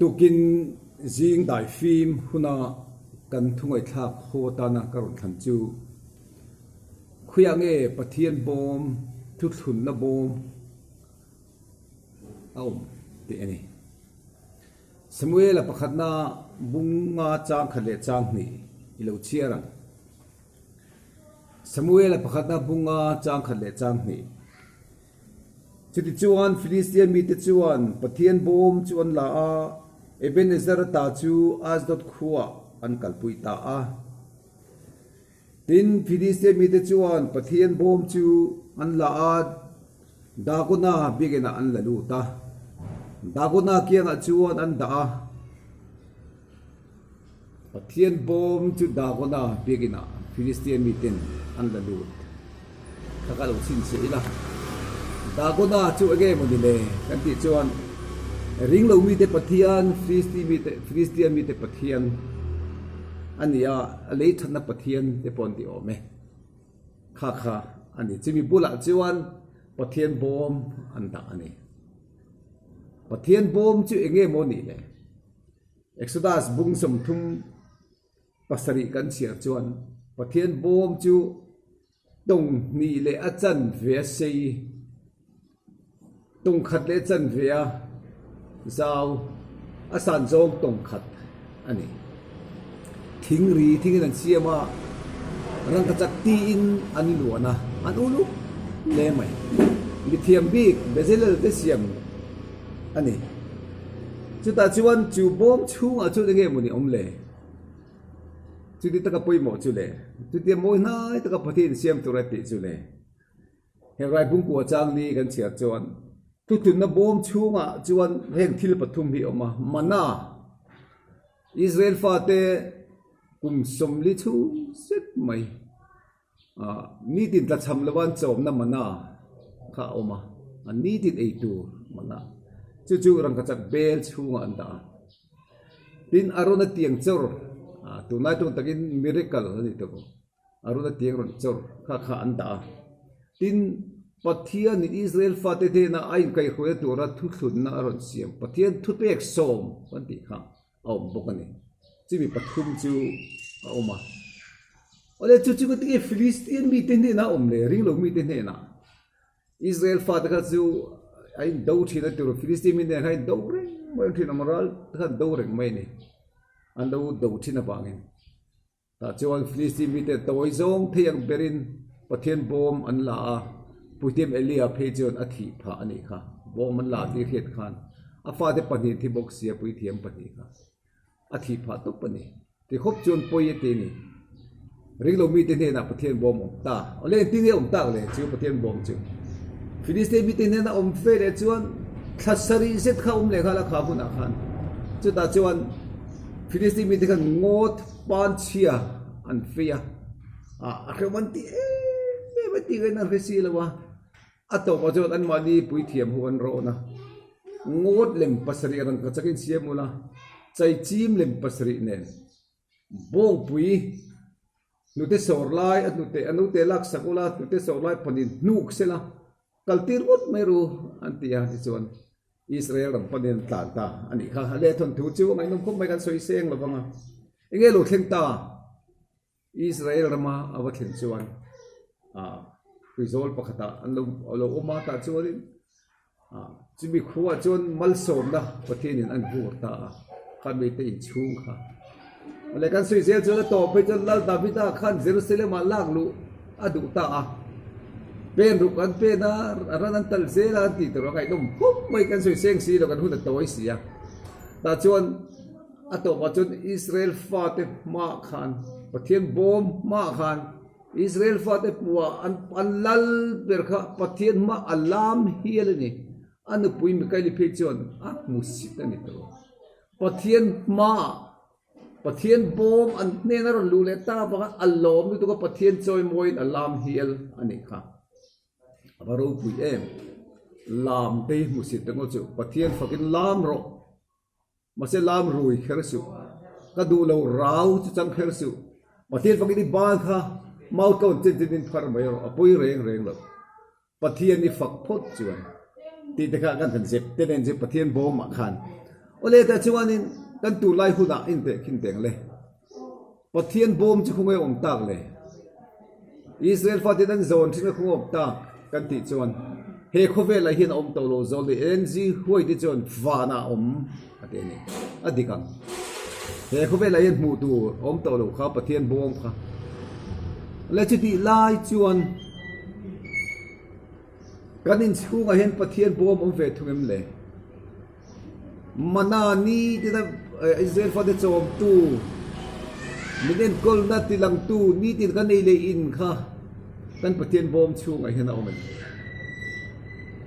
Tukin zing daifim huna kan thungaihthlak haw atana ka rawn thlan chu khawiah nge Pathian bawm thuthlunna bawm a awm tih a ni. Samuela pakhatna bunga chang khat leh chang hnih i lo chhiar ang. Samuela pakhatna bunga chang khat leh chang hnih. Chutichuan Filistia mite chuan Pathian bawm chu an la a, Ebenezer ta chu Asdod khuaah an kalpui ta a. Tin, Filistia mite chuan Pathian bawm chu an la a, Dagona biakinah an la lut a. Dagona kiangah chuan an dah a. Pathian bawm chu Dagona biakinah Filistia miten an la lut. Kha ka lo chhinchhiah ila. Dagona chu enge maw ni le kan tih chuan ringlo mite Pathian, Filisti mite, Filistia mite Pathian a ni a, a lei thatna Pathian te pawh an ti awm e. Kha kha a ni. Chumi bulah chuan Pathian bawm an dah a ni. Pathian bawm chu enge maw ni le? Exodus bung 37 kan chhiar chuan Pathian bawm chu tawng hnih leh a chanve a sei, tawng khat leh a chanve a zau, a san zawng tawng khat a ni. Thing ri thingin an siam a, rangkachak tiin an luan a, an uluk hle mai. Mithiam bik Bezalel te siam a ni. Chutah chuan chu bawm chhungah chuan enge mawni awm le? Chuti taka pawimawh chu le? Chutia mawi hnai taka Pathian siam tur a tih chu le? He Raibungkua chang ni kan chhiar chuan thuthunna bawm chhungah chuan heng thil pathum hi a awm a, Mana, Israel fate kum 40 chhung zet mai Nitin tlachham lova an chawmna mana kha a awm a, an nitin ei tur mana chu chu rangkachak bel chhungah an dah a. Tin, Arona tiang chawr, tunlai tawng takin miracle a ni tawh, Arona tiang rawn chawr kha kha an dah a. Tin, Pathianin Israel fate hnena a inkaihhruaina tura thuthlunna a rawn siam, Pathian thupek sawm kan tih kha a awm bawk a ni. Chumi pathum chu a awm a. Awle chu chu ka tinge Philistian mite hnenah a awm le, ringlo mite hnenah. Israel fate kha chu a in do thin a tur Philistian mite hnenah khan a in do reng mai thin a, ral te khan do reng mai a ni. An lo do thin avangin. Tah chuan Philisti mite tawi zawng thei ang berin Pathian bawm an la a, Puithiam Elia phei chuan a thih phah a nih kha. Bawm an la tih hriat khan a fate pahnih thi bawk sia Puithiam pahnih kha a thih phah tawp a ni. Ti khawp chuan pawi a ti a ni. Ringlo mite hnenah Pathian bawm awm ta. Awle engtin nge awm tak le chu Pathian bawm chu. Philisti mite hnena awm fe leh chuan thla sarih zet kha awm leh nghal a kha hunah khan. Chutah chuan Philisti mite khan ngawt Pan chhia an fei a, a hreuh an ti em em a tih ngaiin an hre si lo a, a tawpah chuan anmahni puithiam ho an rawn a, ngawt lem pasarih rangka chakin siam ula, chaichim lem pasarih nen bawngpui hnute sawr lai a hnute a nute laksak ula hnute sawr lai pawnin hnuk sela Kaltir ngawt mai ru an ti a, tichuan Israel ram panin an tlan ta a nih kha. A lehthawnthu chu a ngaihnawm khawp mai kan sawi seng lo vang a, enge lo thleng ta? Israel rama a va thlen chuan ah Tuizawl pakhatah an lo a lo awm a, tah chuanin ah chumi khuaah chuan malsawmna Pathianin an vur ta a, kha mite inchhung kha. Awle kan sawi zel chuan a tawp phei chuan Lal Davida khan Jerusalem-ah lak luh a duh ta a, pen ruk an pen a, a ran an talh zel a an tih tur a ngaihnawm khawp mai kan sawi seng si lo kan hun a tawi si a. Tah chuan a tawpah chuan Israel fate hmaah khan Pathian bawm hmaah khan Israel fate hmuhah an an lal ber kha Pathian hma a lam hial a ni. A nupui Mikaeli phei chuan a hmu sit a ni tawh. Pathian hmaah Pathian bawm an hnen a rawn luh leh ta avanga a lawm lutuk a Pathian chawimawiin a lam hial a nih kha. A va ropui em! Lam te hi hmusit reng aw chu Pathian fakin lam rawh. Mahse lam rui kher suh. Ka duh lo rau chu chang kher suh. Pathian fakin i ban kha mau tlawn chen chen in phar mai rawh a pawi reng reng lo. Pathian i fak phawt chuan tih te kha kan han zep te nen chu Pathian bawmah khan. Awle tah chuanin kan tunlai hunah intehkhin teng le. Pathian bawm chu khawnge awm tak le? Israel faten an zawn thin a khawnge awm tak kan tih chuan he khawvelah hian a awm tawh lo zawl ni NG Huai te chuan vanah a awm a ti a ni. A dik ang. He khawvelah hian hmuh tur a awm tawh lo kha Pathian bawm kha. Le chutih lai chuan kan inchhungah hian Pathian bawm awm ve thung em le? Mana ni tina Israel fate chawmtu, min enkawlna tilangtu nitin kan ei leh in kha kan Pathian bawm chhungah hian a awm a ni.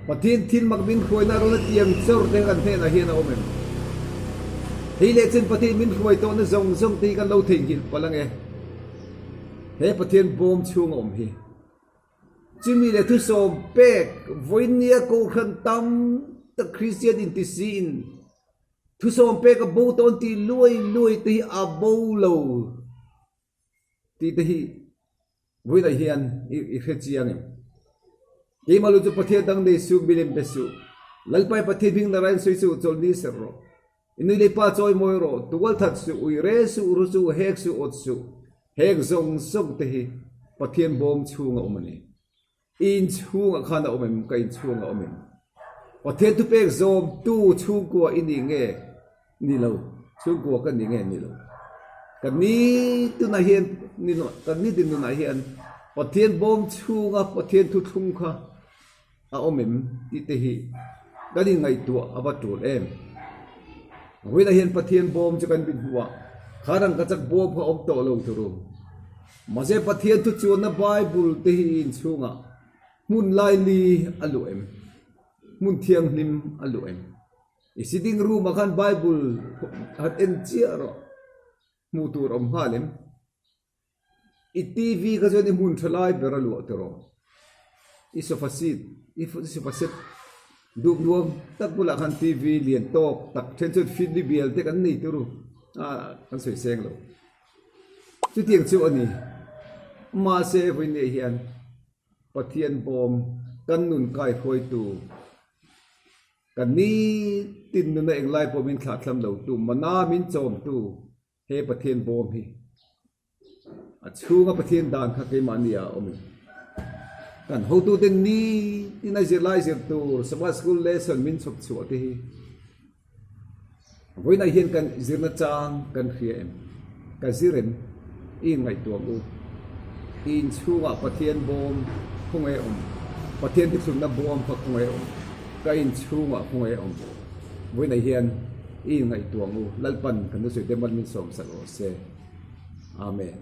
Pathian thil mak min hruaina rawn a tiang chawr te kan hnenah hian a awm em? Hei leh chen Pathian min hruai tawhna zawng zawng te hi kan lo theihnghilh palh ang e. He Pathian bawm chhung a awm hi. Chumi leh thusawm pek vawinia Kohhran tam tak Kristian intisiin thusawm pek a bo tawn tih luai luai te hi a bo lo tih te hi vawiinah hian i hre chiang em? Keimah lu chu Pathian dang nei suh, milem be suh, Lalpai Pathian hming narain sawi suh, chawlhni serh rawh. I nui leh pa chawi mawi rawh, tual that suh, ui re suh, ru suh, hek suh, awt suh. Heng zawng zawng te hi Pathian bawm chhunga awm a ni. I inchhungah khan a awm em? Ka inchhungah a awm em? Pathian thupek zawmtu chhungkua i ni nge? Ni lo. Chhungkua ka ni nge? Ni lo. Ka ni tunah hian, ka ni din nunah hian Pathian bawm chhunga Pathian thuthlung kha a awm em tih te hi kan inngaihtuah a va tul em? Vawiinah hian Pathian bawm chu kan bit hmuh a, kha rangkachak bawm kha awm tawh lo tur u. Mahse Pathian thuchuanna Bible te hi inchhungah hmun laili a luh em? Hmun thianghlim a luh em? I sitting room ah khan Bible han en chiah rawh, hmuh tur awm nghal em? I TV kha chuan i hmun tha lai ber a luah tawh. I sofa seat, i sofa set duh nuam tak bulah khan TV lian tawk tak then chuan fitli bial te kan nei tur u a kan sawi seng lo. Chutiang chu a ni. Mahse vawiin hian Pathian bawm kan nun kaihruaitu kan nitin nuna englai pawh min thlahthlam lotu, mana min chawmtu, He Pathian bawm hi a chhunga Pathian dan kha keimahni ah a awm em? Kan hotute nitin a zirlai zir tur Sabbath School lesson min chhawp chhuah te hi vawiinah hian kan zirna chang kan hria em? Ka zir em? I inngaihtuah ang u. I inchhungah Pathian bawm khawngaih a awm. Pathian thuthlunna bawm kha khawngaih a awm. Ka inchhungah khawngaih a awm. Vawiinah hian i inngaihtuah ang u, Lalpan kan thusawi te mal min sawmsak rawh se. Amen.